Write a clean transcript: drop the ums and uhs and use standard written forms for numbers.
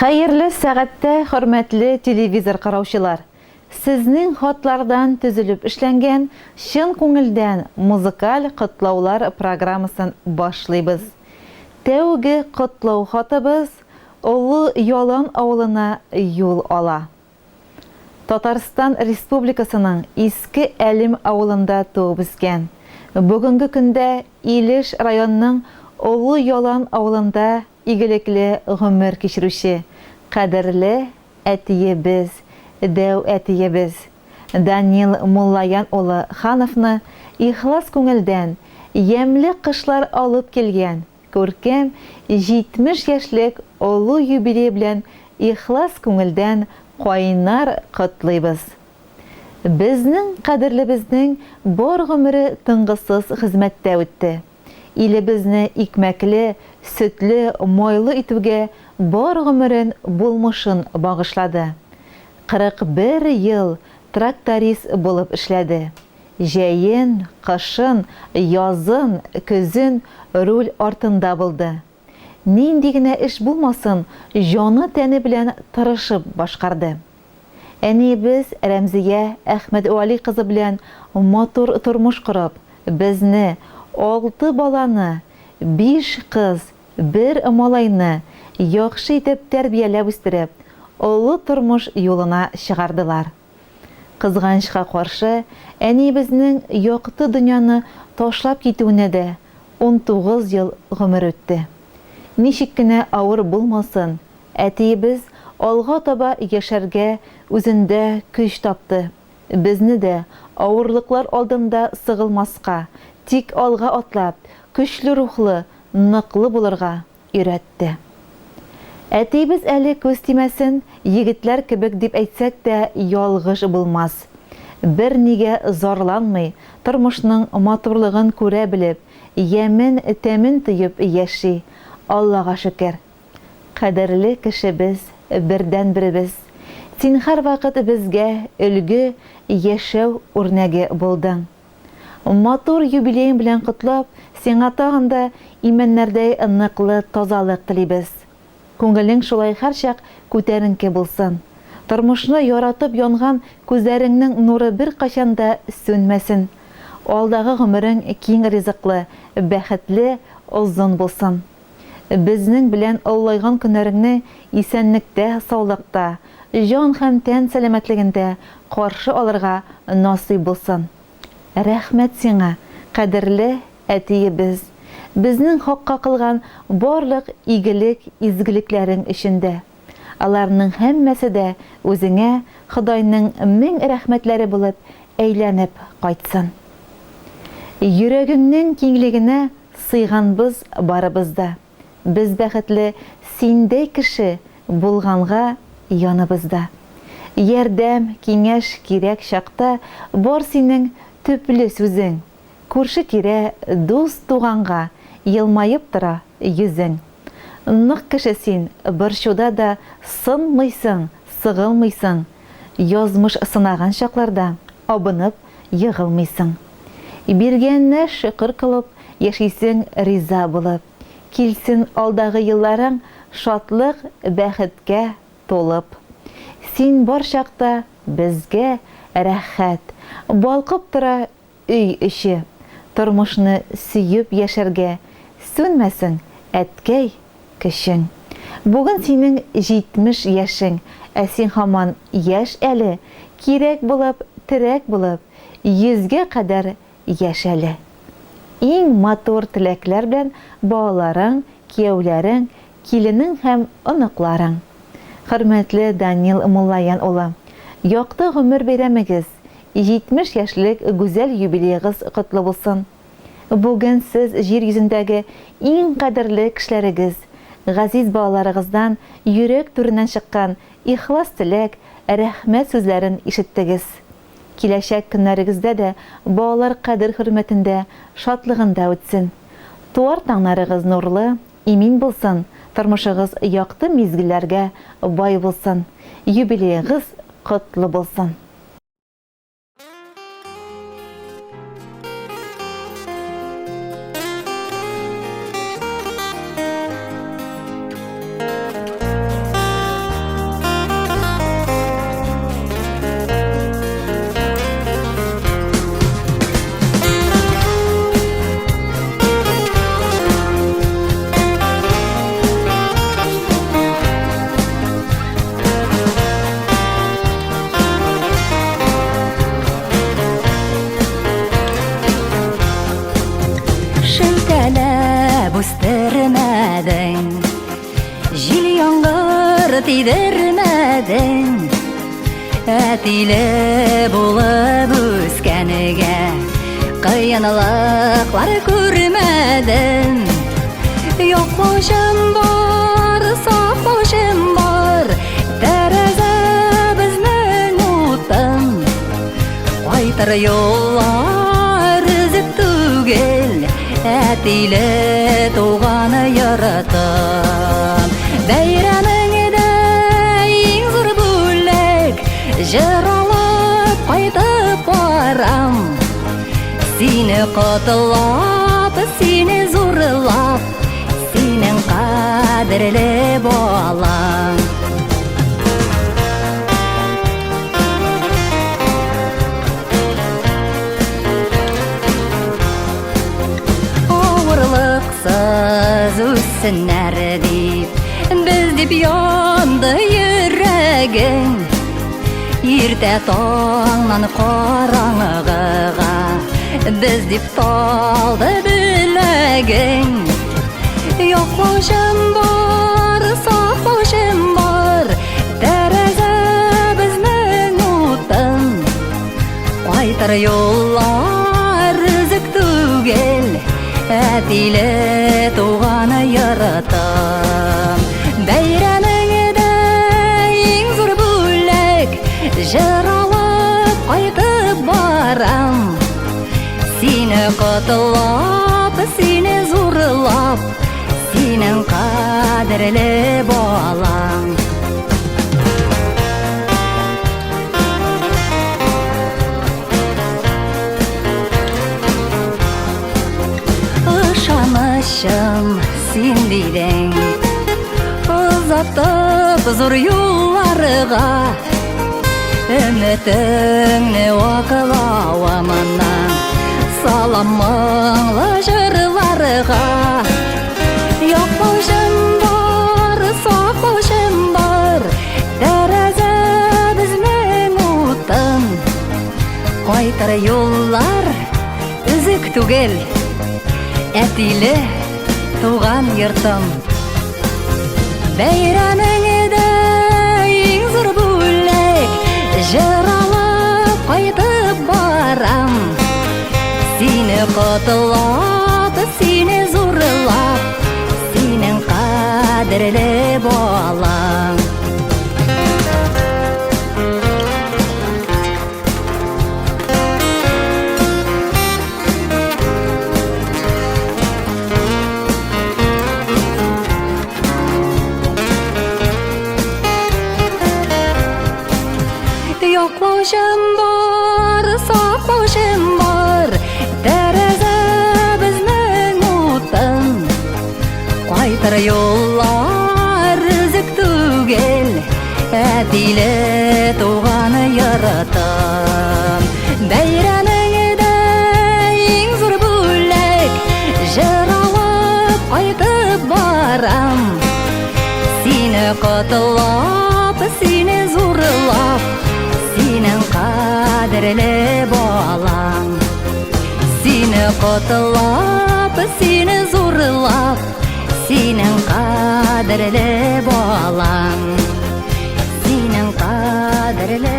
Хәерле сәгатьтә, хөрмәтле телевизор караучылар! Сезнең хатлардан төзелеп эшләнгән чын күңелдән музыкаль котлаулар программасын башлыйбыз. Тәүге котлау хатыбыз Олы Ялан авылына юл ала. Татарстан Республикасының Иске Әлем авылында туып үскән, бүгенге көндә Илеш районының Олы Ялан авылында игелекле гомер кичерүче кадерле әтиебез, дәү әтиебез Данил Муллаян улы Хановны ихлас күңелдән ямьле кышлар алып килгән Күркәм 70 яшьлек олы юбилее белән ихлас күңелдән кайнар котлыйбыз! Безнең кадерлебезнең бар гомере тынгысыз хезмәттә үтте. Илебезне икмәкле, сөтле, майлы итүгә бар гомерен, булмышын багышлады. 41 ел тракторист булып эшләде. Җәен, кышын, язын, көзен руль артында булды. Нинди генә эш булмасын, җаны-тәне белән тырышып башкарды. Әниебез Рәмзия Әхмәтвәли кызы белән матур тормыш корып, безне, алты баланы, биш кыз, бер малайны яхшы итеп тәрбияләп үстереп, олы тормыш юлына чыгардылар. Кызганычка каршы, әниебезнең якты дөньяны ташлап китүенә дә 19 ел гомер үтте. Ничек кенә авыр булмасын, әтиебез алга таба яшәргә үзендә көч тапты, безне дә авырлыклар алдында сыгылмаска, тик алга атлап, көчле рухлы, ныклы булырга өйрәтте. Әтиебез әле күз тимәсен, егетләр кебек дип әйтсәк тә ялгыш булмас. Бернигә зарланмый, тормышның матурлыгын күрә белеп, ямен, тәмен тоеп яши, Аллага шөкер. Кадерле кешебез, бердәнберебез. Син һәрвакыт безгә өлге, яшәү үрнәге булдың. Матур юбилеең белән котлап, сиңа тагын да имәннәрдәй ныклы тазалык телибез. Күңелең шулай һәрчак күтәренке булсын. Тормышны яратып янган күзләреңнең нуры беркайчан да сүнмәсен. Алдагы гомерең киң ризыклы, бәхетле, озын булсын. Безнең белән олылайган көннәреңне исәнлектә-саулыкта, җан һәм тән сәламәтлегендә каршы алырга насыйп булсын. Рәхмәт сиңа, кадерле әтиебез, безнең хакка кылган барлык игелек-изгелекләрең өчен дә. Аларның һәммәсе дә үзеңә Ходайның мең рәхмәтләре булып әйләнеп кайтсын. Йөрәгеңнең киңлегенә Сыйганбыз барыбыз да. Без бәхетле синдәй кеше булганга яныбызда. Ярдәм, киңәш кирәк чакта бар синең төпле сүзең. Күрше-тирә, дус-туганга елмаеп тора йөзең. Нык кеше син, борчуда да сынмыйсың, сыгылмыйсың. Язмыш сынаган чакларда абынып егылмыйсың. Биргәненә шөкер кылып, яшисең риза булып. Килсен алдагы елларың шатлык, бәхеткә тулып. Син бар чакта безгә рәхәт, балкып тора өй эче. Тормышны сөеп яшәргә сүнмәсен, әткәй, көчең. Бүген синең 70 яшең, ә син һаман яшь әле, кирәк булып, терәк булып, йөзгә кадәр яшә әле. Иң матур теләкләр белән балаларың, кияүләрең, киленең һәм оныкларың. Хөрмәтле Данил Муллаян улы, якты гомер бәйрәмегез, 70 яшьлек гүзәл юбилеегыз котлы булсын! Бүген сез җир йөзендәге иң кадерле кешеләрегез, газиз балаларыгыздан йөрәк түреннән чыккан ихлас теләк, рәхмәт сүзләрен ишеттегез. Киләчәк көннәрегездә дә балалар кадер-хөрмәтендә, шатлыгында үтсен. Туар таңнарыгыз нурлы, имин булсын, тормышыгыз якты мизгелләргә бай булсын. Юбилеегыз котлы булсын! тидермәдең. Әтиле булып үскәнгә кыенлыклар күрмәдем. Яклаучым бар, саклаучым бар, тәрәзә безнең утын. Кайтыр юллар өзек түгел, әтиле туган йортым. Бәйрәмеңдә иң зур бүләк, җыр алып кайтып барам. Сине котлап, сине зурлап, синең кадерле балаң. Авырлыксыз үссеннәр дип, без дип янды йөрәгең. Иртә таңнан караңгыга, без дип талды беләгең. Яклаучым бар, саклаучым бар, тәрәзә безнең утын. Кайтыр юллар өзек түгел, әтиле туган йортым. Бәйрәмеңдә иң зур бүләк, җыр алып кайтып барам. Сине котлап, сине зурлап, синең кадерле балаң. Ышанычым син дидең, озатып зур юлларга, өметеңне аклавымына, салам моңлы җырларга. Яклаучым бар, саклаучым бар, тәрәзә безнең утын. Кайтыр юллар өзек түгел, әтиле туган йортым. Бәйрәмеңдә иң зур бүләк, җыр алып кайтып барам. Сине котлап, сине зурлап, синең кадерле балаң. Яклаучым бар, саклаучым бар, тәрәзә безнең утын. Кайтыр юллар өзек түгел, әтиле туган йортым. Бәйрәмеңдә иң зур бүләк, җыр алып кайтып барам. Сине котлап, сине зурлап, синең кадерле балаң. Сине котлап, сине зурлап, синең кадерле балаң. Синең кадерле